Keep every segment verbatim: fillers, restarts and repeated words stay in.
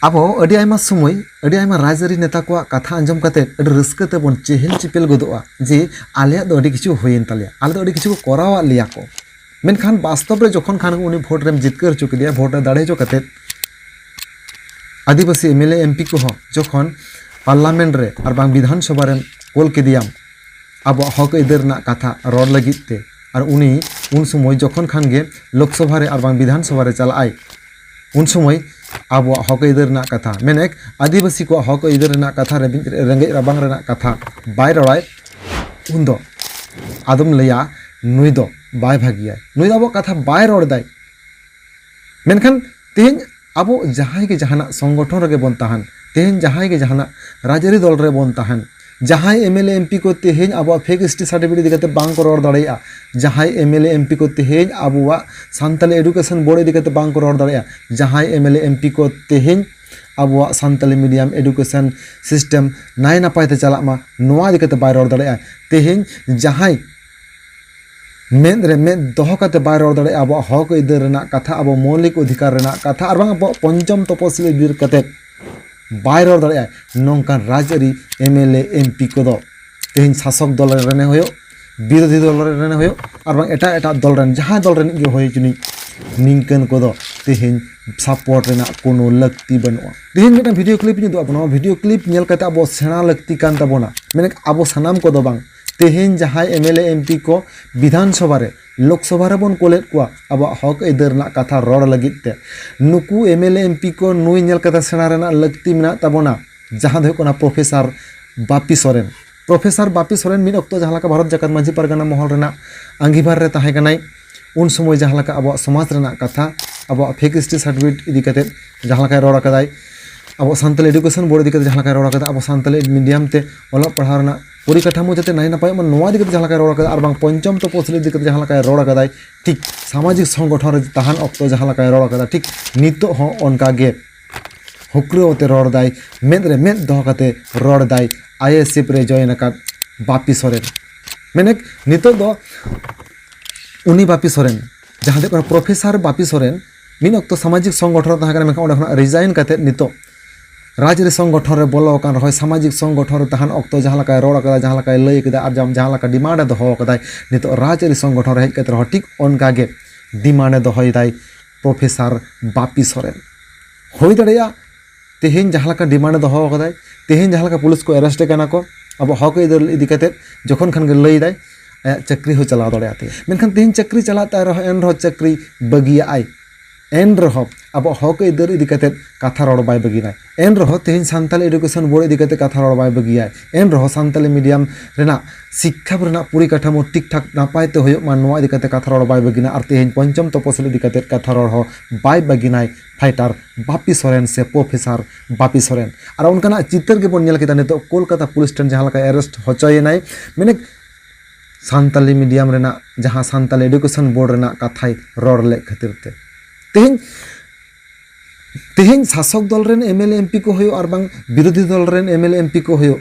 ᱟᱵᱚ ᱟᱹᱰᱤ ᱟᱭᱢᱟ ᱥᱚᱢᱚᱭ ᱟᱹᱰᱤ ᱟᱭᱢᱟ ᱨᱟᱡᱽᱟᱹᱨᱤ ᱱᱮᱛᱟ ᱠᱚᱣᱟᱜ ᱠᱟᱛᱷᱟ ᱟᱸᱡᱚᱢ ᱠᱟᱛᱮ ᱟᱹᱰᱤ ᱨᱟᱹᱥᱠᱟᱹ ᱛᱮᱵᱚᱱ ᱪᱮᱦᱮᱞ ᱪᱮᱯᱮᱞ ᱜᱚᱫᱚᱜᱼᱟ ᱡᱮ ᱟᱞᱮᱭᱟᱜ ᱫᱚ ᱟᱹᱰᱤ ᱠᱤᱪᱷᱩ ᱦᱩᱭᱮᱱ ᱛᱟᱞᱮᱭᱟ, ᱟᱞᱮ ᱫᱚ ᱟᱹᱰᱤ ᱠᱤᱪᱷᱩ ᱠᱚ ᱠᱚᱨᱟᱣᱟᱫ ᱞᱮᱭᱟ ᱠᱚ᱾ ᱢᱮᱱᱠᱷᱟᱱ ᱵᱟᱥᱛᱚᱵ ᱨᱮ ᱡᱚᱠᱷᱚᱱ ᱠᱷᱟᱱ ᱩᱱᱤ ᱵᱷᱳᱴ ᱨᱮᱢ ᱡᱤᱛᱠᱟᱹᱨ ᱦᱚᱪᱚ ᱠᱮᱫᱮᱭᱟ, ᱵᱷᱳᱴ ᱨᱮ ᱫᱟᱲᱮ ᱦᱚᱪᱚ ᱠᱟᱛᱮ ᱟᱹᱫᱤᱵᱟᱹᱥᱤ M L A M P ᱠᱚᱦᱚᱸ ᱡᱚᱠᱷᱚᱱ ᱯᱟᱨᱞᱟᱢᱮᱱᱴ ᱨᱮ ᱟᱨ ᱵᱟᱝ ᱵᱤᱫᱷᱟᱱ ᱥᱚᱵᱷᱟ ᱨᱮᱢ ᱠᱳᱞ ᱠᱮᱫᱮᱭᱟᱢ ᱟᱵᱚᱣᱟᱜ ᱦᱚᱠ ᱟᱹᱭᱫᱟᱹᱨ ᱨᱮᱱᱟᱜ ᱠᱟᱛᱷᱟ ᱨᱚᱲ ᱞᱟᱹᱜᱤᱫ ᱛᱮ, ᱟᱨ ᱩᱱᱤ ᱩᱱ ᱥᱚᱢᱚᱭ ᱡᱚᱠᱷᱚᱱ ᱠᱷᱟᱱ ᱜᱮ ᱞᱳᱠᱥᱚᱵᱷᱟ ᱨᱮ ᱟᱨ ᱵᱟᱝ ᱵᱤᱫᱷᱟᱱ ᱥᱚᱵᱷᱟ ᱨᱮ ᱪᱟᱞᱟᱜ ᱟᱭ, ᱩᱱ ᱥᱚᱢᱚᱭ ᱟᱵᱚᱣᱟᱜ ᱦᱚᱠ ᱟᱹᱭᱫᱟᱹᱨ ᱨᱮᱱᱟᱜ ᱠᱟᱛᱷᱟ, ᱢᱮᱱᱮᱠ ᱟᱹᱫᱤᱵᱟᱹᱥᱤ ᱠᱚᱣᱟᱜ ᱦᱚᱠ ᱟᱹᱭᱫᱟᱹᱨ ᱨᱮᱱᱟᱜ ᱠᱟᱛᱷᱟ, ᱨᱮᱸᱜᱮᱡ ᱨᱮᱸᱜᱮᱡ ᱨᱟᱵᱟᱝ ᱨᱮᱱᱟᱜ ᱠᱟᱛᱷᱟ ᱵᱟᱭ ᱨᱚᱲᱟᱭ, ᱩᱱᱫᱚ ᱟᱫᱚᱢ ᱞᱟᱹᱭᱟ ᱱᱩᱭ ᱫᱚ ᱵᱟᱭ ᱵᱷᱟᱹᱜᱤᱭᱟᱭ, ᱱᱩᱭ ᱫᱚ ᱟᱵᱚᱣᱟᱜ ᱠᱟᱛᱷᱟ ᱵᱟᱭ ᱨᱚᱲ ᱫᱟᱭ᱾ ᱢᱮᱱᱠᱷᱟᱱ ᱛᱮᱦᱮᱧ ᱟᱵᱚ ᱡᱟᱦᱟᱸᱭ ᱜᱮ ᱡᱟᱦᱟᱱᱟᱜ ᱥᱚᱝᱜᱚᱴᱷᱚᱱ ᱨᱮᱜᱮ ᱵᱚᱱ ᱛᱟᱦᱮᱱ, ᱛᱮᱦᱮᱧ ᱡᱟᱦᱟᱸᱭ ᱜᱮ ᱡᱟᱦᱟᱱᱟᱜ ᱨᱟᱡᱽᱟᱹᱨᱤ ᱫᱚᱞ ᱨᱮᱵᱚᱱ ᱛᱟᱦᱮᱱ, ᱡᱟᱦᱟᱸᱭ M L A M P ᱠᱚ ᱛᱮᱦᱮᱧ ᱟᱵᱚᱣᱟᱜ ᱯᱷᱮᱠ ᱮᱥ ᱴᱤ ᱥᱟᱨᱴᱤᱯᱷᱤᱠᱮᱴ ᱤᱫᱤ ᱠᱟᱛᱮ ᱵᱟᱝ ᱠᱚ ᱨᱚᱲ ᱫᱟᱲᱮᱭᱟᱜᱼᱟ, ᱡᱟᱦᱟᱸᱭ M L A M P ᱠᱚ ᱛᱮᱦᱮᱧ ᱟᱵᱚᱣᱟᱜ ᱥᱟᱱᱛᱟᱞᱤ ᱮᱰᱩᱠᱮᱥᱚᱱ ᱵᱳᱨᱰ ᱤᱫᱤ ᱠᱟᱛᱮ ᱵᱟᱝ ᱠᱚ ᱨᱚᱲ ᱫᱟᱲᱮᱭᱟᱜᱼᱟ, ᱡᱟᱦᱟᱸᱭ M L A M P ᱠᱚ ᱛᱮᱦᱮᱧ ᱟᱵᱚᱣᱟᱜ ᱥᱟᱱᱛᱟᱞᱤ ᱢᱤᱰᱤᱭᱟᱢ ᱮᱰᱩᱠᱮᱥᱚᱱ ᱥᱤᱥᱴᱮᱢ ᱱᱟᱭ ᱱᱟᱯᱟᱭ ᱛᱮ ᱪᱟᱞᱟᱜ ᱢᱟ, ᱱᱚᱣᱟ ᱤᱫᱤ ᱠᱟᱛᱮ ᱵᱟᱭ ᱨᱚᱲ ᱫᱟᱲᱮᱭᱟᱜᱼᱟ᱾ ᱛᱮᱦᱮᱧ ᱡᱟᱦᱟᱸᱭ ᱢᱮᱫ ᱨᱮ ᱢᱮᱫ ᱫᱚᱦᱚ ᱠᱟᱛᱮ ᱵᱟᱭ ᱨᱚᱲ ᱫᱟᱲᱮᱭᱟᱜᱼᱟ ᱟᱵᱚᱣᱟᱜ ᱦᱚᱠ ᱟᱹᱭᱫᱟᱹᱨ ᱨᱮᱱᱟᱜ ᱠᱟᱛᱷᱟ, ᱟᱵᱚ ᱢᱳᱣᱞᱤᱠ ᱚᱫᱷᱤᱠᱟᱨ ᱨᱮᱱᱟᱜ ᱠᱟᱛᱷᱟ, ᱟᱨ ᱵᱟᱝ ᱟᱵᱚᱣᱟᱜ ᱯᱚᱧᱪᱚᱢ ᱛᱚᱯᱚᱥᱤᱞ ᱤᱫᱤ ᱠᱟᱛᱮ ᱵᱟᱭ ᱨᱚᱲ ᱫᱟᱲᱮᱭᱟᱜᱼᱟ, ᱱᱚᱝᱠᱟᱱ ᱨᱟᱡᱽᱟᱹᱨᱤ M L A M P ᱠᱚᱫᱚ ᱛᱮᱦᱮᱧ ᱥᱟᱥᱚᱠ ᱫᱚᱞ ᱨᱮᱱᱮ ᱦᱩᱭᱩᱜ, ᱵᱤᱨᱳᱫᱷᱤ ᱫᱚᱞ ᱨᱮᱱᱮ ᱦᱩᱭᱩᱜ, ᱟᱨ ᱵᱟᱝ ᱮᱴᱟᱜ ᱮᱴᱟᱜ ᱫᱚᱞ ᱨᱮᱱ ᱡᱟᱦᱟᱸᱭ ᱫᱚᱞ ᱨᱮᱱᱤᱡ ᱜᱮ ᱦᱩᱭ ᱦᱚᱪᱚᱱᱤᱡ, ᱱᱤᱝᱠᱟᱹᱱ ᱠᱚᱫᱚ ᱛᱮᱦᱮᱧ ᱥᱟᱯᱳᱨᱴ ᱨᱮᱱᱟᱜ ᱠᱳᱱᱳ ᱞᱟᱹᱠᱛᱤ ᱵᱟᱹᱱᱩᱜᱼᱟ᱾ ᱛᱮᱦᱮᱧ ᱢᱤᱫᱴᱟᱝ ᱵᱷᱤᱰᱤᱭᱳ ᱠᱞᱤᱯ ᱤᱧ ᱩᱫᱩᱜ ᱟᱵᱚᱱᱟ, ᱱᱚᱣᱟ ᱵᱷᱤᱰᱤᱭᱳ ᱠᱞᱤᱯ ᱧᱮᱞ ᱠᱟᱛᱮ ᱟᱵᱚ ᱥᱮᱬᱟ ᱞᱟᱹᱠᱛᱤ ᱠᱟᱱ ᱛᱟᱵᱚᱱᱟ᱾ ᱢᱮᱱᱮᱠ ᱟᱵᱚ ᱥᱟᱱᱟᱢ ᱠᱚᱫᱚ ᱵᱟᱝ, ᱛᱮᱦᱮᱧ ᱡᱟᱦᱟᱸᱭ M L A M P ᱠᱚ ᱵᱤᱫᱷᱟᱱ ᱥᱚᱵᱷᱟ ᱨᱮ, ᱞᱳᱠ ᱥᱚᱵᱷᱟ ᱨᱮᱵᱚᱱ ᱠᱳᱞᱮᱫ ᱠᱚᱣᱟ ᱟᱵᱚᱣᱟᱜ ᱦᱚᱠ ᱟᱹᱭᱫᱟᱹᱨ ᱨᱮᱱᱟᱜ ᱠᱟᱛᱷᱟ ᱨᱚᱲ ᱞᱟᱹᱜᱤᱫ ᱛᱮ, ᱱᱩᱠᱩ M L A M P ᱠᱚ ᱱᱩᱭ ᱧᱮᱞ ᱠᱟᱛᱮ ᱥᱮᱬᱟ ᱨᱮᱱᱟᱜ ᱞᱟᱹᱠᱛᱤ ᱢᱮᱱᱟᱜ ᱛᱟᱵᱚᱱᱟ, ᱡᱟᱦᱟᱸ ᱫᱚ ᱦᱩᱭᱩᱜ ᱠᱟᱱᱟ ᱯᱨᱚᱯᱷᱮᱥᱟᱨ ᱵᱟᱯᱤ ᱥᱚᱨᱮᱱ᱾ ᱯᱨᱚᱯᱷᱮᱥᱟᱨ ᱵᱟᱯᱤ ᱥᱚᱨᱮᱱ ᱢᱤᱫ ᱚᱠᱛᱚ ᱡᱟᱦᱟᱸ ᱞᱮᱠᱟ ᱵᱷᱟᱨᱚᱛ ᱡᱟᱠᱟᱛ ᱢᱟᱹᱡᱷᱤ ᱯᱟᱨᱜᱟᱱᱟ ᱢᱚᱦᱚᱞ ᱨᱮᱱᱟᱜ ᱟᱸᱜᱤᱵᱷᱟᱨ ᱨᱮ ᱛᱟᱦᱮᱸ ᱠᱟᱱᱟᱭ, ᱩᱱ ᱥᱚᱢᱚᱭ ᱡᱟᱦᱟᱸ ᱞᱮᱠᱟ ᱟᱵᱚᱣᱟᱜ ᱥᱚᱢᱟᱡᱽ ᱨᱮᱱᱟᱜ ᱠᱟᱛᱷᱟ, ᱟᱵᱚᱣᱟᱜ ᱯᱷᱮᱠ ᱮᱥ ᱴᱤ ᱥᱟᱨᱴᱤᱯᱷᱤᱠᱮᱴ ᱤᱫᱤ ᱠᱟᱛᱮ ᱡᱟᱦᱟᱸ ᱞᱮᱠᱟᱭ ᱨᱚᱲ ᱟᱠᱟᱫᱟᱭ, ᱟᱵᱚ ᱥᱟᱱᱛᱟᱞᱤ ᱮᱰᱩᱠᱮᱥᱚᱱ ᱵᱳᱨᱰ ᱤᱫᱤ ᱠᱟᱛᱮ ᱡᱟᱦᱟᱸ ᱞᱮᱠᱟᱭ ᱨᱚᱲ ᱟᱠᱟᱫᱟ, ᱟᱵᱚ ᱥᱟᱱᱛᱟᱞᱤ ᱢᱤᱰᱤᱭᱟᱢ ᱛᱮ ᱚᱞᱚᱜ ᱯᱟᱲᱦᱟᱣ ᱨᱮᱱᱟᱜ ᱯᱚᱨᱤᱠᱟᱴᱷᱟᱢᱳ ᱡᱟᱛᱮ ᱱᱟᱭ ᱱᱟᱯᱟᱭᱚᱜ ᱢᱟ, ᱱᱚᱣᱟ ᱤᱫᱤ ᱠᱟᱛᱮ ᱡᱟᱦᱟᱸ ᱞᱮᱠᱟᱭ ᱨᱚᱲ ᱟᱠᱟᱫᱟ, ᱟᱨ ᱵᱟᱝ ᱯᱚᱧᱪᱚᱢ ᱛᱚᱯᱚᱥᱤᱞ ᱤᱫᱤ ᱠᱟᱛᱮ ᱡᱟᱦᱟᱸ ᱞᱮᱠᱟᱭ ᱨᱚᱲ ᱟᱠᱟᱫᱟᱭ, ᱴᱷᱤᱠ ᱥᱟᱢᱟᱡᱤᱠ ᱥᱚᱝᱜᱚᱴᱷᱚᱱ ᱨᱮ ᱛᱟᱦᱮᱱ ᱚᱠᱛᱚ ᱡᱟᱦᱟᱸ ᱞᱮᱠᱟᱭ ᱨᱚᱲ ᱟᱠᱟᱫᱟ, ᱴᱷᱤᱠ ᱱᱤᱛᱚᱜ ᱦᱚᱸ ᱚᱱᱠᱟ ᱜᱮ ᱦᱩᱠᱨᱟᱹᱣ ᱟᱛᱮ ᱨᱚᱲ ᱫᱟᱭ, ᱢᱮᱫ ᱨᱮ ᱢᱮᱫ ᱫᱚᱦᱚ ᱠᱟᱛᱮ ᱨᱚᱲ ᱫᱟᱭ ᱟᱭ ᱮᱥ ᱮᱯᱷ ᱨᱮ ᱡᱚᱭᱮᱱ ᱟᱠᱟᱫ ᱵᱟᱯᱤ ᱥᱚᱨᱮᱱ᱾ ᱢᱮᱱᱮᱠ ᱱᱤᱛᱚᱜ ᱫᱚ ᱩᱱᱤ ᱵᱟᱯᱤ ᱥᱚᱨᱮᱱ, ᱡᱟᱦᱟᱸ ᱫᱚ ᱦᱩᱭᱩᱜ ᱠᱟᱱᱟ ᱯᱨᱚᱯᱷᱮᱥᱟᱨ ᱵᱟᱯᱤ ᱥᱚᱨᱮᱱ, ᱢᱤᱫ ᱚᱠᱛᱚ ᱥᱟᱢᱟᱡᱤᱠ ᱥᱚᱝᱜᱚᱴᱷᱚᱱ ᱨᱮ ᱛᱟᱦᱮᱸ ᱠᱟᱱᱟ, ᱢᱮᱱᱠᱷᱟᱱ ᱚᱸᱰᱮ ᱠᱷᱚᱱᱟᱜ ᱨᱤᱡᱟᱭᱤᱱ ᱠᱟᱛᱮᱫ ᱱᱤᱛᱚᱜ ᱨᱟᱡᱽᱟᱹᱨᱤ ᱥᱚᱝᱜᱚᱴᱷᱚᱱ ᱨᱮ ᱵᱚᱞᱚ ᱟᱠᱟᱱ ᱨᱮᱦᱚᱸ, ᱥᱟᱢᱟᱡᱤᱠ ᱥᱚᱝᱜᱚᱴᱷᱚᱱ ᱨᱮ ᱛᱟᱦᱮᱱ ᱚᱠᱛᱚ ᱡᱟᱦᱟᱸ ᱞᱮᱠᱟᱭ ᱨᱚᱲ ᱟᱠᱟᱫᱟ, ᱡᱟᱦᱟᱸ ᱞᱮᱠᱟᱭ ᱞᱟᱹᱭ ᱟᱠᱟᱫᱟ, ᱟᱨ ᱡᱟᱦᱟᱸ ᱞᱮᱠᱟ ᱰᱤᱢᱟᱱᱰ ᱮ ᱫᱚᱦᱚ ᱟᱠᱟᱫᱟᱭ, ᱱᱤᱛᱚᱜ ᱨᱟᱡᱽᱟᱹᱨᱤ ᱥᱚᱝᱜᱚᱴᱷᱚᱱ ᱨᱮ ᱦᱮᱡ ᱠᱟᱛᱮ ᱨᱮᱦᱚᱸ ᱴᱷᱤᱠ ᱚᱱᱠᱟ ᱜᱮ ᱰᱤᱢᱟᱱᱰ ᱮ ᱫᱚᱦᱚᱭᱮᱫᱟᱭ ᱯᱨᱚᱯᱷᱮᱥᱟᱨ ᱵᱟᱯᱤ ᱥᱚᱨᱮᱱ᱾ ᱦᱩᱭ ᱫᱟᱲᱮᱭᱟᱜᱼᱟ ᱛᱮᱦᱮᱧ ᱡᱟᱦᱟᱸ ᱞᱮᱠᱟ ᱰᱤᱢᱟᱱᱰ ᱮ ᱫᱚᱦᱚ ᱟᱠᱟᱫᱟᱭ, ᱛᱮᱦᱮᱧ ᱡᱟᱦᱟᱸ ᱞᱮᱠᱟ ᱯᱩᱞᱤᱥ ᱠᱚ ᱮᱨᱮᱥᱴ ᱮ ᱠᱟᱱᱟ ᱠᱚ, ᱟᱵᱚ ᱦᱚᱠ ᱟᱹᱭᱫᱟᱹᱨ ᱤᱫᱤ ᱠᱟᱛᱮᱫ ᱡᱚᱠᱷᱚᱱ ᱠᱷᱟᱱ ᱜᱮ ᱞᱟᱹᱭ ᱫᱟᱭ, ᱟᱭᱟᱜ ᱪᱟᱹᱠᱨᱤ ᱦᱚᱸ ᱪᱟᱞᱟᱣ ᱫᱟᱲᱮᱭᱟᱜ ᱛᱟᱭᱟ᱾ ᱢᱮᱱᱠᱷᱟᱱ ᱛᱮᱦᱮᱧ ᱪᱟᱹᱠᱨᱤ ᱪᱟᱞᱟᱜ ᱛᱟᱭ ᱨᱮᱦᱚᱸ ᱮᱱ ᱨᱮᱦᱚᱸ ᱪᱟᱹᱠᱨᱤ ᱵᱟᱹᱜᱤᱭᱟᱜᱼᱟᱭ, ᱮᱱ ᱨᱮᱦᱚᱸ ᱟᱵᱚ ᱦᱚᱠ ᱟᱹᱭᱫᱟᱹᱨ ᱤᱫᱤ ᱠᱟᱛᱮᱫ ᱠᱟᱛᱷᱟ ᱨᱚᱲ ᱵᱟᱭ ᱵᱟᱹᱜᱤᱱᱟᱭ, ᱮᱱ ᱨᱮᱦᱚᱸ ᱛᱮᱦᱮᱧ ᱥᱟᱱᱛᱟᱞᱤ ᱮᱰᱩᱠᱮᱥᱚᱱ ᱵᱳᱨᱰ ᱤᱫᱤ ᱠᱟᱛᱮᱫ ᱠᱟᱛᱷᱟ ᱨᱚᱲ ᱵᱟᱭ ᱵᱟᱹᱜᱤᱭᱟᱭ, ᱮᱱ ᱨᱮᱦᱚᱸ ᱥᱟᱱᱛᱟᱞᱤ ᱢᱤᱰᱤᱭᱟᱢ ᱨᱮᱱᱟᱜ ᱥᱤᱠᱠᱷᱟ ᱨᱮᱱᱟᱜ ᱯᱚᱨᱤᱠᱟᱴᱷᱟᱢᱳ ᱴᱷᱤᱠ ᱴᱷᱟᱠ ᱱᱟᱯᱟᱭ ᱛᱮ ᱦᱩᱭᱩᱜ ᱢᱟ, ᱱᱚᱣᱟ ᱤᱫᱤ ᱠᱟᱛᱮ ᱠᱟᱛᱷᱟ ᱨᱚᱲ ᱵᱟᱭ ᱵᱟᱹᱜᱤᱱᱟ᱾ ᱟᱨ ᱛᱮᱦᱮᱧ ᱯᱚᱧᱪᱚᱢ ᱛᱚᱯᱚᱥᱤᱞ ᱤᱫᱤ ᱠᱟᱛᱮ ᱠᱟᱛᱷᱟ ᱨᱚᱲ ᱦᱚᱸ ᱵᱟᱭ ᱵᱟᱹᱜᱤᱱᱟᱭ ᱯᱷᱟᱭᱴᱟᱨ ᱵᱟᱯᱤ ᱥᱚᱨᱮᱱ ᱥᱮ ᱯᱨᱚᱯᱷᱮᱥᱟᱨ ᱵᱟᱯᱤ ᱥᱚᱨᱮᱱ᱾ ᱟᱨ ᱚᱱᱠᱟᱱᱟᱜ ᱪᱤᱛᱟᱹᱨ ᱜᱮᱵᱚᱱ ᱧᱮᱞ ᱠᱮᱫᱟ ᱱᱤᱛᱚᱜ ᱠᱳᱞᱠᱟᱛᱟ ᱯᱩᱞᱤᱥ ᱴᱷᱮᱱ ᱡᱟᱦᱟᱸ ᱞᱮᱠᱟ ᱮᱨᱮᱥᱴ ᱦᱚᱪᱚᱭᱮᱱᱟᱭ, ᱢᱮᱱᱮ ᱥᱟᱱᱛᱟᱞᱤ ᱢᱤᱰᱤᱭᱟᱢ ᱨᱮᱱᱟᱜ ᱡᱟᱦᱟᱸ ᱥᱟᱱᱛᱟᱞᱤ ᱮᱰᱩᱠᱮᱥᱚᱱ ᱵᱳᱨᱰ ᱨᱮᱱᱟᱜ ᱠᱟᱛᱷᱟᱭ ᱨᱚᱲ ᱞᱮᱫ ᱠᱷᱟᱹᱛᱤᱨ ᱛᱮ᱾ ᱛᱮᱦᱮᱧ ᱛᱮᱦᱮᱧ ᱥᱟᱥᱚᱠ ᱫᱚᱞ ᱨᱮᱱ M L A M P ᱠᱚ ᱦᱩᱭᱩᱜ ᱟᱨ ᱵᱟᱝ ᱵᱤᱨᱳᱫᱷᱤ ᱫᱚᱞ ᱨᱮᱱ M L A M P ᱠᱚ ᱦᱩᱭᱩᱜ,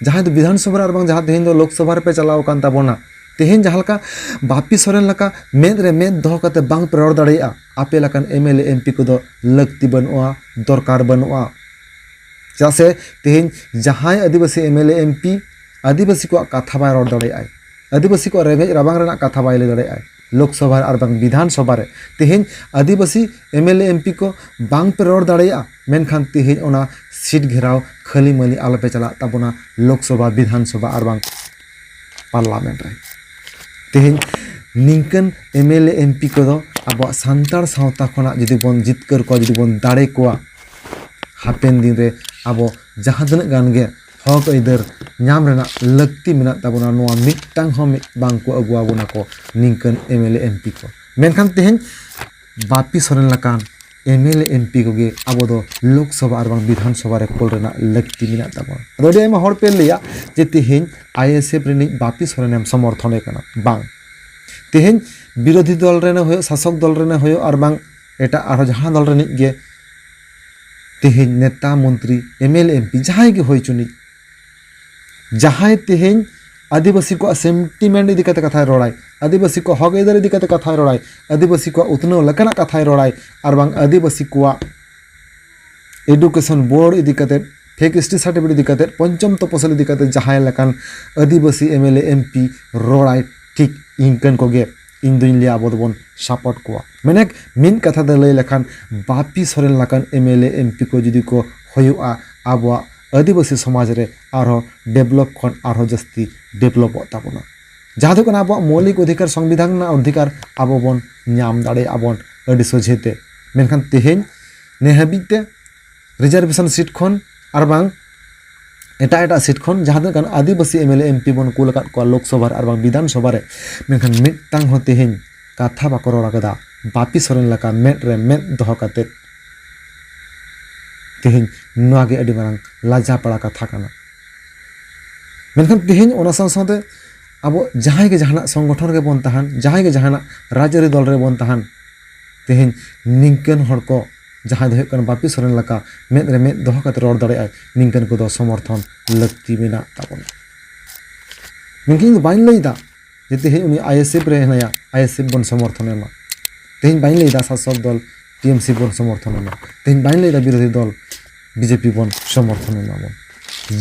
ᱡᱟᱦᱟᱸᱭ ᱫᱚ ᱵᱤᱫᱷᱟᱱ ᱥᱚᱵᱷᱟ ᱨᱮ ᱟᱨ ᱵᱟᱝ ᱡᱟᱦᱟᱸ ᱛᱮᱦᱮᱧ ᱫᱚ ᱞᱳᱠ ᱥᱚᱵᱷᱟ ᱨᱮᱯᱮ ᱪᱟᱞᱟᱣ ᱟᱠᱟᱱ ᱛᱟᱵᱚᱱᱟ, ᱛᱮᱦᱮᱧ ᱡᱟᱦᱟᱸ ᱞᱮᱠᱟ ᱵᱟᱯᱤ ᱥᱚᱨᱮᱱ ᱞᱮᱠᱟ ᱢᱮᱫ ᱨᱮ ᱢᱮᱫ ᱫᱚᱦᱚ ᱠᱟᱛᱮ ᱵᱟᱝ ᱯᱮ ᱨᱚᱲ ᱫᱟᱲᱮᱭᱟᱜᱼᱟ, ᱟᱯᱮ ᱞᱮᱠᱟᱱ M L A M P ᱠᱚᱫᱚ ᱞᱟᱹᱠᱛᱤ ᱵᱟᱹᱱᱩᱜᱼᱟ, ᱫᱚᱨᱠᱟᱨ ᱵᱟᱹᱱᱩᱜᱼᱟ᱾ ᱪᱮᱫᱟᱜ ᱥᱮ ᱛᱮᱦᱮᱧ ᱡᱟᱦᱟᱸᱭ ᱟᱹᱫᱤᱵᱟᱹᱥᱤ M L A M P ᱟᱹᱫᱤᱵᱟᱹᱥᱤ ᱠᱚᱣᱟᱜ ᱠᱟᱛᱷᱟ ᱵᱟᱭ ᱨᱚᱲ ᱫᱟᱲᱮᱭᱟᱜᱼᱟᱭ, ᱟᱹᱫᱤᱵᱟᱹᱥᱤ ᱠᱚᱣᱟᱜ ᱨᱮᱸᱜᱮᱡ ᱨᱟᱵᱟᱝ ᱨᱮᱱᱟᱜ ᱠᱟᱛᱷᱟ ᱵᱟᱭ ᱞᱟᱹᱭ ᱫᱟᱲᱮᱭᱟᱜᱼᱟᱭ ᱞᱳᱠ ᱥᱚᱵᱷᱟ ᱨᱮ ᱟᱨ ᱵᱟᱝ ᱵᱤᱫᱷᱟᱱ ᱥᱚᱵᱷᱟ ᱨᱮ, ᱛᱮᱦᱮᱧ ᱟᱹᱫᱤᱵᱟᱹᱥᱤ M L A M P ᱠᱚ ᱵᱟᱝ ᱯᱮ ᱨᱚᱲ ᱫᱟᱲᱮᱭᱟᱜᱼᱟ, ᱢᱮᱱᱠᱷᱟᱱ ᱛᱮᱦᱮᱧ ᱚᱱᱟ ᱥᱤᱴ ᱜᱷᱮᱨᱟᱣ ᱠᱷᱟᱹᱞᱤ ᱢᱟᱹᱞᱤ ᱟᱞᱚᱯᱮ ᱪᱟᱞᱟᱜ ᱛᱟᱵᱚᱱᱟ ᱞᱳᱠ ᱥᱚᱵᱷᱟ, ᱵᱤᱫᱷᱟᱱ ᱥᱚᱵᱷᱟ ᱟᱨ ᱵᱟᱝ ᱯᱟᱨᱞᱟᱢᱮᱱᱴ ᱨᱮ᱾ ᱛᱮᱦᱮᱧ ᱱᱤᱝᱠᱟᱹᱱ M L A M P ᱠᱚᱫᱚ ᱟᱵᱚᱣᱟᱜ ᱥᱟᱱᱛᱟᱲ ᱥᱟᱶᱛᱟ ᱠᱷᱚᱱᱟᱜ ᱡᱩᱫᱤ ᱵᱚᱱ ᱡᱤᱛᱠᱟᱹᱨ ᱠᱚᱣᱟ, ᱡᱩᱫᱤ ᱵᱚᱱ ᱫᱟᱲᱮ ᱠᱚᱣᱟ, ᱦᱟᱯᱮᱱ ᱫᱤᱱ ᱨᱮ ᱟᱵᱚ ᱡᱟᱦᱟᱸ ᱛᱤᱱᱟᱹᱜ ᱜᱟᱱ ᱜᱮ ᱦᱚᱠ ᱟᱹᱭᱫᱟᱹᱨ ᱧᱟᱢ ᱨᱮᱱᱟᱜ ᱞᱟᱹᱠᱛᱤ ᱢᱮᱱᱟᱜ ᱛᱟᱵᱚᱱᱟ, ᱱᱚᱣᱟ ᱢᱤᱫᱴᱟᱝ ᱦᱚᱸ ᱢᱤᱫ ᱵᱟᱝ ᱠᱚ ᱟᱹᱜᱩ ᱟᱵᱚᱱᱟ ᱠᱚ ᱱᱤᱝᱠᱟᱹᱱ M L A M P ᱠᱚ᱾ ᱢᱮᱱᱠᱷᱟᱱ ᱛᱮᱦᱮᱧ ᱵᱟᱯᱤ ᱥᱚᱨᱮᱱ ᱞᱮᱠᱟᱱ M L A M P ᱠᱚᱜᱮ ᱟᱵᱚ ᱫᱚ ᱞᱳᱠ ᱥᱚᱵᱷᱟ ᱟᱨ ᱵᱟᱝ ᱵᱤᱫᱷᱟᱱ ᱥᱚᱵᱷᱟ ᱨᱮ ᱠᱳᱞ ᱨᱮᱱᱟᱜ ᱞᱟᱹᱠᱛᱤ ᱢᱮᱱᱟᱜ ᱛᱟᱵᱚᱱᱟ᱾ ᱟᱫᱚ ᱟᱹᱰᱤ ᱟᱭᱢᱟ ᱦᱚᱲ ᱯᱮ ᱞᱟᱹᱭᱟ ᱡᱮ ᱛᱮᱦᱮᱧ ᱟᱭ ᱮᱥ ᱮᱯᱷ ᱨᱤᱱᱤᱡ ᱵᱟᱯᱤ ᱥᱚᱨᱮᱱᱮᱢ ᱥᱚᱢᱚᱨᱛᱷᱚᱱᱮ ᱠᱟᱱᱟ᱾ ᱵᱟᱝ, ᱛᱮᱦᱮᱧ ᱵᱤᱨᱳᱫᱷᱤ ᱫᱚᱞ ᱨᱮᱱᱮ ᱦᱩᱭᱩᱜ, ᱥᱟᱥᱚᱠ ᱫᱚᱞ ᱨᱮᱱᱮ ᱦᱩᱭᱩᱜ, ᱟᱨ ᱵᱟᱝ ᱮᱴᱟᱜ ᱟᱨᱦᱚᱸ ᱡᱟᱦᱟᱸ ᱫᱚᱞ ᱨᱤᱱᱤᱡ ᱜᱮ ᱛᱮᱦᱮᱧ ᱱᱮᱛᱟ, ᱢᱚᱱᱛᱨᱤ, M L A, M P, ᱡᱟᱦᱟᱸᱭ ᱜᱮ ᱦᱩᱭ ᱪᱩᱱᱤᱡ, ᱡᱟᱦᱟᱸᱭ ᱛᱮᱦᱮᱧ ᱟᱹᱫᱤᱵᱟᱹᱥᱤ ᱠᱚᱣᱟᱜ ᱥᱮᱱᱴᱤᱢᱮᱱᱴ ᱤᱫᱤ ᱠᱟᱛᱮ ᱠᱟᱛᱷᱟᱭ ᱨᱚᱲᱟᱭ, ᱟᱹᱫᱤᱵᱟᱹᱥᱤ ᱠᱚᱣᱟᱜ ᱦᱚᱠ ᱟᱹᱭᱫᱟᱹᱨ ᱤᱫᱤ ᱠᱟᱛᱮ ᱠᱟᱛᱷᱟᱭ ᱨᱚᱲᱟᱭ, ᱟᱹᱫᱤᱵᱟᱹᱥᱤ ᱠᱚᱣᱟᱜ ᱩᱛᱱᱟᱹᱣ ᱞᱮᱠᱟᱱᱟᱜ ᱠᱟᱛᱷᱟᱭ ᱨᱚᱲᱟᱭ, ᱟᱨ ᱵᱟᱝ ᱟᱹᱫᱤᱵᱟᱹᱥᱤ ᱠᱚᱣᱟᱜ ᱮᱰᱩᱠᱮᱥᱚᱱ ᱵᱳᱨᱰ ᱤᱫᱤ ᱠᱟᱛᱮ, ᱯᱷᱮᱠ ᱮᱥ ᱴᱤ ᱥᱟᱨᱴᱤᱯᱷᱤᱠᱮᱴ ᱤᱫᱤ ᱠᱟᱛᱮ, ᱯᱚᱧᱪᱚᱢ ᱛᱚᱯᱚᱥᱤᱞ ᱤᱫᱤ ᱠᱟᱛᱮ ᱡᱟᱦᱟᱸᱭ ᱞᱮᱠᱟᱱ ᱟᱹᱫᱤᱵᱟᱹᱥᱤ M L A M P ᱨᱚᱲᱟᱭ, ᱴᱷᱤᱠ ᱤᱱᱠᱟᱹᱱ ᱠᱚᱜᱮ ᱤᱧ ᱫᱩᱧ ᱞᱟᱹᱭᱟ ᱟᱵᱚ ᱫᱚᱵᱚᱱ ᱥᱟᱯᱳᱨᱴ ᱠᱚᱣᱟ᱾ ᱢᱮᱱᱮᱠ ᱢᱤᱫ ᱠᱟᱛᱷᱟ ᱛᱮ ᱞᱟᱹᱭ ᱞᱮᱠᱷᱟᱱ ᱵᱟᱯᱤ ᱥᱚᱨᱮᱱ ᱞᱮᱠᱟᱱ M L A M P ᱠᱚ ᱡᱩᱫᱤ ᱠᱚ ᱦᱩᱭᱩᱜᱼᱟ, ᱟᱵᱚᱣᱟᱜ ᱟᱹᱫᱤᱵᱟᱹᱥᱤ ᱥᱚᱢᱟᱡᱽ ᱨᱮ ᱟᱨᱦᱚᱸ ᱰᱮᱵᱷᱞᱚᱯ ᱠᱷᱚᱱ ᱟᱨᱦᱚᱸ ᱡᱟᱹᱥᱛᱤ ᱰᱮᱵᱷᱞᱚᱯᱚᱜ ᱛᱟᱵᱚᱱᱟ᱾ ᱡᱟᱦᱟᱸ ᱫᱚ ᱠᱟᱱᱟ ᱟᱵᱚᱣᱟᱜ ᱢᱳᱣᱞᱤᱠ ᱚᱫᱷᱤᱠᱟᱨ, ᱥᱚᱝᱵᱤᱫᱷᱟᱱ ᱨᱮᱱᱟᱜ ᱚᱫᱷᱤᱠᱟᱨ ᱟᱵᱚ ᱵᱚᱱ ᱧᱟᱢ ᱫᱟᱲᱮᱭᱟᱜᱼᱟ ᱵᱚᱱ ᱟᱹᱰᱤ ᱥᱚᱡᱷᱮ ᱛᱮ᱾ ᱢᱮᱱᱠᱷᱟᱱ ᱛᱮᱦᱮᱧ ᱱᱮ ᱦᱟᱹᱵᱤᱡ ᱛᱮ ᱨᱤᱡᱟᱨᱵᱷᱮᱥᱚᱱ ᱥᱤᱴ ᱠᱷᱚᱱ ᱟᱨ ᱵᱟᱝ ᱮᱴᱟᱜ ᱮᱴᱟᱜ ᱥᱤᱴ ᱠᱷᱚᱱ ᱡᱟᱦᱟᱸ ᱛᱤᱱᱟᱹᱜ ᱜᱟᱱ ᱟᱹᱫᱤᱵᱟᱹᱥᱤ M L A M P ᱵᱚᱱ ᱠᱩᱞ ᱟᱠᱟᱫ ᱠᱚᱣᱟ ᱞᱳᱠᱥᱚᱵᱷᱟ ᱨᱮ ᱟᱨ ᱵᱟᱝ ᱵᱤᱫᱷᱟᱱ ᱥᱚᱵᱷᱟ ᱨᱮ, ᱢᱮᱱᱠᱷᱟᱱ ᱢᱤᱫᱴᱟᱝ ᱦᱚᱸ ᱛᱮᱦᱮᱧ ᱠᱟᱛᱷᱟ ᱵᱟᱠᱚ ᱨᱚᱲ ᱟᱠᱟᱫᱟ ᱵᱟᱯᱤ ᱥᱚᱨᱮᱱ ᱞᱮᱠᱟ ᱢᱮᱫ ᱨᱮ ᱢᱮᱫ ᱫᱚᱦᱚ ᱠᱟᱛᱮᱫ᱾ ᱛᱮᱦᱮᱧ ᱱᱚᱣᱟ ᱜᱮ ᱟᱹᱰᱤ ᱢᱟᱨᱟᱝ ᱞᱟᱡᱟ ᱯᱟᱲᱟ ᱠᱟᱛᱷᱟ ᱠᱟᱱᱟ᱾ ᱢᱮᱱᱠᱷᱟᱱ ᱛᱮᱦᱮᱧ ᱚᱱᱟ ᱥᱟᱶ ᱥᱟᱶᱛᱮ ᱟᱵᱚ ᱡᱟᱦᱟᱸᱭ ᱜᱮ ᱡᱟᱦᱟᱱᱟᱜ ᱥᱚᱝᱜᱚᱴᱷᱚᱱ ᱨᱮᱵᱚᱱ ᱛᱟᱦᱮᱱ, ᱡᱟᱦᱟᱸᱭ ᱜᱮ ᱡᱟᱦᱟᱱᱟᱜ ᱨᱟᱡᱽᱟᱹᱨᱤ ᱫᱚᱞ ᱨᱮᱵᱚᱱ ᱛᱟᱦᱮᱱ, ᱛᱮᱦᱮᱧ ᱱᱤᱝᱠᱟᱹᱱ ᱦᱚᱲ ᱠᱚ, ᱡᱟᱦᱟᱸᱭ ᱫᱚ ᱦᱩᱭᱩᱜ ᱠᱟᱱᱟ ᱵᱟᱯᱤ ᱥᱚᱨᱮᱱ ᱞᱮᱠᱟ ᱢᱮᱫ ᱨᱮ ᱢᱮᱫ ᱫᱚᱦᱚ ᱠᱟᱛᱮ ᱨᱚᱲ ᱫᱟᱲᱮᱭᱟᱜᱼᱟᱭ, ᱱᱤᱝᱠᱟᱹᱱ ᱠᱚᱫᱚ ᱥᱚᱢᱚᱨᱛᱷᱚᱱ ᱞᱟᱹᱠᱛᱤ ᱢᱮᱱᱟᱜ ᱛᱟᱵᱚᱱᱟ᱾ ᱢᱮᱱᱠᱷᱟᱱ ᱤᱧ ᱫᱚ ᱵᱟᱹᱧ ᱞᱟᱹᱭᱫᱟ ᱡᱮ ᱛᱮᱦᱮᱧ ᱩᱱᱤ ᱟᱭ ᱮᱥ ᱮᱯᱷ ᱨᱮ ᱦᱮᱱᱟᱭᱟ, ᱟᱭ ᱮᱥ ᱮᱯᱷ ᱵᱚᱱ ᱥᱚᱢᱚᱨᱛᱷᱚᱱ ᱮᱢᱟ᱾ ᱛᱮᱦᱮᱧ ᱵᱟᱹᱧ ᱞᱟᱹᱭᱫᱟ ᱥᱟᱥᱚᱠ ᱫᱚᱞ ᱴᱤ ᱮᱢ ᱥᱤ ᱵᱚᱱ ᱥᱚᱢᱚᱨᱛᱷᱚᱱ ᱮᱢᱟ᱾ ᱛᱮᱦᱮᱧ ᱵᱟᱹᱧ ᱞᱟᱹᱭᱫᱟ ᱵᱤᱨᱳᱫᱷᱤ ᱫᱚᱞ ᱵᱤ ᱡᱮ ᱯᱤ ᱵᱚᱱ ᱥᱚᱢᱚᱨᱛᱷᱚᱱ ᱮᱢᱟ ᱵᱚᱱ᱾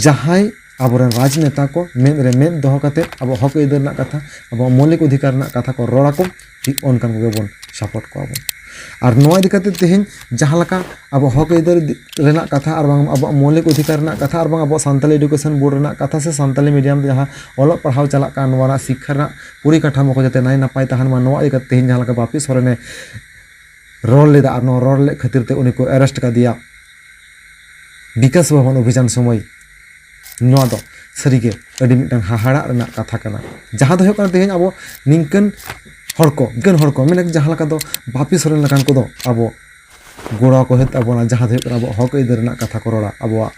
ᱡᱟᱦᱟᱸᱭ ᱟᱵᱚᱨᱮᱱ ᱨᱟᱡᱽᱱᱮᱛᱟ ᱠᱚ ᱢᱮᱫ ᱨᱮ ᱢᱮᱫ ᱫᱚᱦᱚ ᱠᱟᱛᱮ ᱟᱵᱚ ᱦᱚᱠ ᱟᱹᱭᱫᱟᱹᱨ ᱨᱮᱱᱟᱜ ᱠᱟᱛᱷᱟ, ᱟᱵᱚᱣᱟᱜ ᱢᱳᱣᱞᱤᱠ ᱚᱫᱷᱤᱠᱟᱨ ᱨᱮᱱᱟᱜ ᱠᱟᱛᱷᱟ ᱠᱚ ᱨᱚᱲ ᱟᱠᱚ, ᱴᱷᱤᱠ ᱚᱱᱠᱟᱱ ᱠᱚᱜᱮ ᱵᱚᱱ ᱥᱟᱯᱳᱨᱴ ᱠᱚᱣᱟ ᱵᱚᱱ᱾ ᱟᱨ ᱱᱚᱣᱟ ᱤᱫᱤ ᱠᱟᱛᱮ ᱛᱮᱦᱮᱧ ᱡᱟᱦᱟᱸ ᱞᱮᱠᱟ ᱟᱵᱚ ᱦᱚᱠ ᱟᱹᱭᱫᱟᱹᱨ ᱤᱫᱤ ᱨᱮᱱᱟᱜ ᱠᱟᱛᱷᱟ ᱟᱨ ᱵᱟᱝ ᱟᱵᱚᱣᱟᱜ ᱢᱳᱣᱞᱤᱠ ᱚᱫᱷᱤᱠᱟᱨ ᱨᱮᱱᱟᱜ ᱠᱟᱛᱷᱟ ᱟᱨ ᱵᱟᱝ ᱟᱵᱚᱣᱟᱜ ᱥᱟᱱᱛᱟᱞᱤ ᱮᱰᱩᱠᱮᱥᱚᱱ ᱵᱳᱨᱰ ᱨᱮᱱᱟᱜ ᱠᱟᱛᱷᱟ ᱥᱮ ᱥᱟᱱᱛᱟᱞᱤ ᱢᱤᱰᱤᱭᱟᱢ ᱛᱮ ᱡᱟᱦᱟᱸ ᱚᱞᱚᱜ ᱯᱟᱲᱦᱟᱣ ᱪᱟᱞᱟᱜ ᱠᱟᱱ, ᱱᱚᱣᱟ ᱨᱮᱱᱟᱜ ᱥᱤᱠᱠᱷᱟ ᱨᱮᱱᱟᱜ ᱯᱚᱨᱤᱠᱟᱴᱷᱟᱢᱳ ᱠᱚ ᱡᱟᱛᱮ ᱱᱟᱭ ᱱᱟᱯᱟᱭ ᱛᱟᱦᱮᱱ ᱢᱟ, ᱱᱚᱣᱟ ᱤᱫᱤ ᱠᱟᱛᱮ ᱛᱮᱦᱮᱧ ᱡᱟᱦᱟᱸ ᱞᱮᱠᱟ ᱵᱟᱯᱤ ᱥᱚᱨᱮᱱᱮ ᱨᱚᱲ ᱞᱮᱫᱟ ᱟᱨ ᱱᱚᱣᱟ ᱨᱚᱲ ᱞᱮᱫ ᱠᱷᱟᱹᱛᱤᱨ ᱛᱮ ᱩᱱᱤ ᱠᱚ ᱮᱨᱮᱥᱴ ᱠᱟᱫᱮᱭᱟ ᱵᱤᱠᱟᱥ ᱵᱷᱚᱵᱚᱱ ᱚᱵᱷᱤᱡᱟᱱ ᱥᱚᱢᱚᱭ, ᱱᱚᱣᱟ ᱫᱚ ᱥᱟᱹᱨᱤᱜᱮ ᱟᱹᱰᱤ ᱢᱤᱫᱴᱟᱝ ᱦᱟᱦᱟᱲᱟᱜ ᱨᱮᱱᱟᱜ ᱠᱟᱛᱷᱟ ᱠᱟᱱᱟ᱾ ᱡᱟᱦᱟᱸ ᱫᱚ ᱦᱩᱭᱩᱜ ᱠᱟᱱᱟ ᱛᱮᱦᱮᱧ ᱟᱵᱚ ᱱᱤᱝᱠᱟᱹᱱ ᱦᱚᱲ ᱠᱚ, ᱱᱤᱝᱠᱟᱹᱱ ᱦᱚᱲ ᱠᱚ ᱢᱮᱱᱮᱠ ᱡᱟᱦᱟᱸ ᱞᱮᱠᱟ ᱫᱚ ᱵᱟᱯᱤ ᱥᱚᱨᱮᱱ ᱞᱮᱠᱟᱱ ᱠᱚᱫᱚ ᱟᱵᱚ ᱜᱚᱲᱚ ᱟᱠᱚ ᱦᱩᱭᱩᱜ ᱛᱟᱵᱚᱱᱟ, ᱡᱟᱦᱟᱸ ᱫᱚ ᱦᱩᱭᱩᱜ ᱠᱟᱱᱟ ᱟᱵᱚᱣᱟᱜ ᱦᱚᱠ ᱟᱹᱭᱫᱟᱹᱨ ᱨᱮᱱᱟᱜ ᱠᱟᱛᱷᱟ ᱠᱚ ᱨᱚᱲᱟ, ᱟᱵᱚᱣᱟᱜ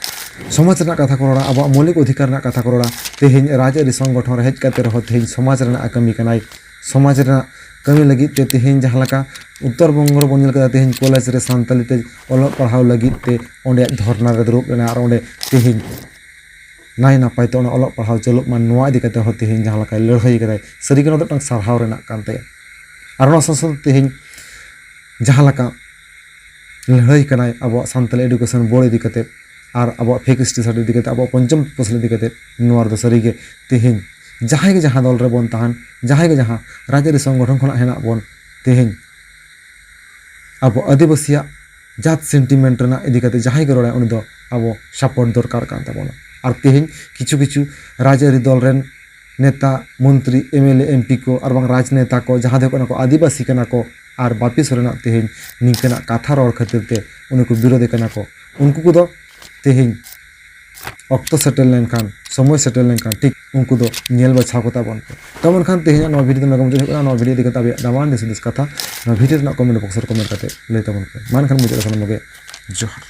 ᱥᱚᱢᱟᱡᱽ ᱨᱮᱱᱟᱜ ᱠᱟᱛᱷᱟ ᱠᱚ ᱨᱚᱲᱟ, ᱟᱵᱚᱣᱟᱜ ᱢᱳᱣᱞᱤᱠ ᱚᱫᱷᱤᱠᱟᱨ ᱨᱮᱱᱟᱜ ᱠᱟᱛᱷᱟ ᱠᱚ ᱨᱚᱲᱟ᱾ ᱛᱮᱦᱮᱧ ᱨᱟᱡᱽᱟᱹᱨᱤ ᱥᱚᱝᱜᱚᱴᱷᱚᱱ ᱨᱮ ᱦᱮᱡ ᱠᱟᱛᱮ ᱨᱮᱦᱚᱸ ᱛᱮᱦᱮᱧ ᱥᱚᱢᱟᱡᱽ ᱨᱮᱱᱟᱜ ᱠᱟᱹᱢᱤ ᱠᱟᱱᱟᱭ, ᱥᱚᱢᱟᱡᱽ ᱨᱮᱱᱟᱜ ᱠᱟᱹᱢᱤ ᱞᱟᱹᱜᱤᱫ ᱛᱮ ᱛᱮᱦᱮᱧ ᱡᱟᱦᱟᱸ ᱞᱮᱠᱟ ᱩᱛᱛᱚᱨ ᱵᱚᱝᱜᱚ ᱨᱮᱵᱚᱱ ᱧᱮᱞ ᱠᱮᱫᱟ, ᱛᱮᱦᱮᱧ ᱠᱚᱞᱮᱡᱽ ᱨᱮ ᱥᱟᱱᱛᱟᱞᱤ ᱛᱮ ᱚᱞᱚᱜ ᱯᱟᱲᱦᱟᱣ ᱞᱟᱹᱜᱤᱫ ᱛᱮ ᱚᱸᱰᱮ ᱫᱷᱚᱨᱱᱟ ᱨᱮ ᱫᱩᱲᱩᱵ ᱞᱮᱱᱟ ᱟᱨ ᱚᱸᱰᱮ ᱛᱮᱦᱮᱧ ᱱᱟᱭ ᱱᱟᱯᱟᱭ ᱛᱮ ᱚᱱᱟ ᱚᱞᱚᱜ ᱯᱟᱲᱦᱟᱣ ᱪᱟᱹᱞᱩᱜ ᱢᱟ, ᱱᱚᱣᱟ ᱤᱫᱤ ᱠᱟᱛᱮ ᱦᱚᱸ ᱛᱮᱦᱮᱧ ᱡᱟᱦᱟᱸ ᱞᱮᱠᱟᱭ ᱞᱟᱹᱲᱦᱟᱹᱭ ᱠᱟᱫᱟᱭ, ᱥᱟᱹᱨᱤᱜᱮ ᱱᱚᱣᱟ ᱫᱚ ᱢᱤᱫᱴᱟᱝ ᱥᱟᱨᱦᱟᱣ ᱨᱮᱱᱟᱜ ᱠᱟᱱ ᱛᱟᱭᱟ᱾ ᱟᱨ ᱚᱱᱟ ᱥᱟᱶ ᱥᱟᱶᱛᱮ ᱛᱮᱦᱮᱧ ᱡᱟᱦᱟᱸ ᱞᱮᱠᱟ ᱞᱟᱹᱲᱦᱟᱹᱭ ᱠᱟᱱᱟᱭ ᱟᱵᱚᱣᱟᱜ ᱥᱟᱱᱛᱟᱞᱤ education board ᱤᱫᱤ ᱠᱟᱛᱮ ᱟᱨ ᱟᱵᱚᱣᱟᱜ fake history subject ᱤᱫᱤ ᱠᱟᱛᱮ, ᱟᱵᱚᱣᱟᱜ ᱯᱚᱧᱪᱚᱢ ᱯᱷᱚᱥᱚᱞ ᱤᱫᱤ ᱠᱟᱛᱮ, ᱱᱚᱣᱟ ᱨᱮᱫᱚ ᱥᱟᱹᱨᱤᱜᱮ ᱛᱮᱦᱮᱧ ᱡᱟᱦᱟᱸᱭ ᱜᱮ ᱡᱟᱦᱟᱸ ᱫᱚᱞ ᱨᱮᱵᱚᱱ ᱛᱟᱦᱮᱱ, ᱡᱟᱦᱟᱸᱭ ᱜᱮ ᱡᱟᱦᱟᱸ ᱨᱟᱡᱽᱟᱹᱨᱤ ᱥᱚᱝᱜᱚᱴᱷᱚᱱ ᱠᱷᱚᱱᱟᱜ ᱦᱮᱱᱟᱜ ᱵᱚᱱ, ᱛᱮᱦᱮᱧ ᱟᱵᱚ ᱟᱹᱫᱤᱵᱟᱹᱥᱤᱭᱟᱜ ᱡᱟᱛ sentiment ᱨᱮᱱᱟᱜ ᱤᱫᱤ ᱠᱟᱛᱮ ᱡᱟᱦᱟᱸᱭ ᱜᱮ ᱨᱚᱲᱟᱭ, ᱩᱱᱤ ᱫᱚ ᱟᱵᱚ support ᱫᱚᱨᱠᱟᱨ ᱠᱟᱱ ᱛᱟᱵᱚᱱᱟ᱾ ᱟᱨ ᱛᱮᱦᱮᱧ ᱠᱤᱪᱷᱩ ᱠᱤᱪᱷᱩ ᱨᱟᱡᱽᱟᱹᱨᱤ ᱫᱚᱞ ᱨᱮᱱ ᱱᱮᱛᱟ, ᱢᱚᱱᱛᱨᱤ, MLA, MP ᱠᱚ ᱟᱨ ᱵᱟᱝ ᱨᱟᱡᱽᱱᱮᱛᱟ ᱠᱚ, ᱡᱟᱦᱟᱸ ᱫᱚ ᱦᱩᱭᱩᱜ ᱠᱟᱱᱟ ᱠᱚ ᱟᱹᱫᱤᱵᱟᱹᱥᱤ ᱠᱟᱱᱟ ᱠᱚ, ᱟᱨ ᱵᱟᱯᱤ ᱥᱚᱨᱮᱱᱟᱜ ᱛᱮᱦᱮᱧ ᱱᱤᱝᱠᱟᱹᱱᱟᱜ ᱠᱟᱛᱷᱟ ᱨᱚᱲ ᱠᱷᱟᱹᱛᱤᱨ ᱛᱮ ᱩᱱᱤ ᱠᱚ ᱵᱤᱨᱳᱫᱮ ᱠᱟᱱᱟ ᱠᱚ, ᱩᱱᱠᱩ ᱠᱚᱫᱚ ᱛᱮᱦᱮᱧ ᱚᱠᱛᱚ ᱥᱮᱴᱮᱨ ᱞᱮᱱᱠᱷᱟᱱ, ᱥᱚᱢᱚᱭ ᱥᱮᱴᱮᱨ ᱞᱮᱱᱠᱷᱟᱱ ᱴᱷᱤᱠ ᱩᱱᱠᱩ ᱫᱚ ᱧᱮᱞ ᱵᱟᱪᱷᱟᱣ ᱠᱚ ᱛᱟᱵᱚᱱ ᱯᱮ᱾ ᱛᱚ ᱢᱮᱱᱠᱷᱟᱱ ᱛᱮᱦᱮᱧᱟᱜ ᱱᱚᱣᱟ video ᱫᱚ ᱱᱚᱰᱮ ᱜᱮ ᱢᱩᱪᱟᱹᱫ ᱦᱩᱭᱩᱜ ᱠᱟᱱᱟ᱾ ᱱᱚᱣᱟ video ᱤᱫᱤ ᱠᱟᱛᱮ ᱟᱯᱮᱭᱟᱜ ᱫᱟᱢᱟᱱ ᱫᱤᱥ ᱦᱩᱫᱤᱥ ᱠᱟᱛᱷᱟ ᱱᱚᱣᱟ video ᱨᱮᱱᱟᱜ comment box ᱨᱮ comment ᱠᱟᱛᱮ ᱞᱟᱹᱭ ᱛᱟᱵᱚᱱ ᱯᱮ᱾ ᱢᱟ ᱮᱱᱠᱷᱟᱱ ᱢᱩᱪᱟᱹᱫ ᱨᱮ ᱥᱟᱱᱟᱢ ᱠᱚᱜᱮ ᱡᱚᱦᱟᱨ᱾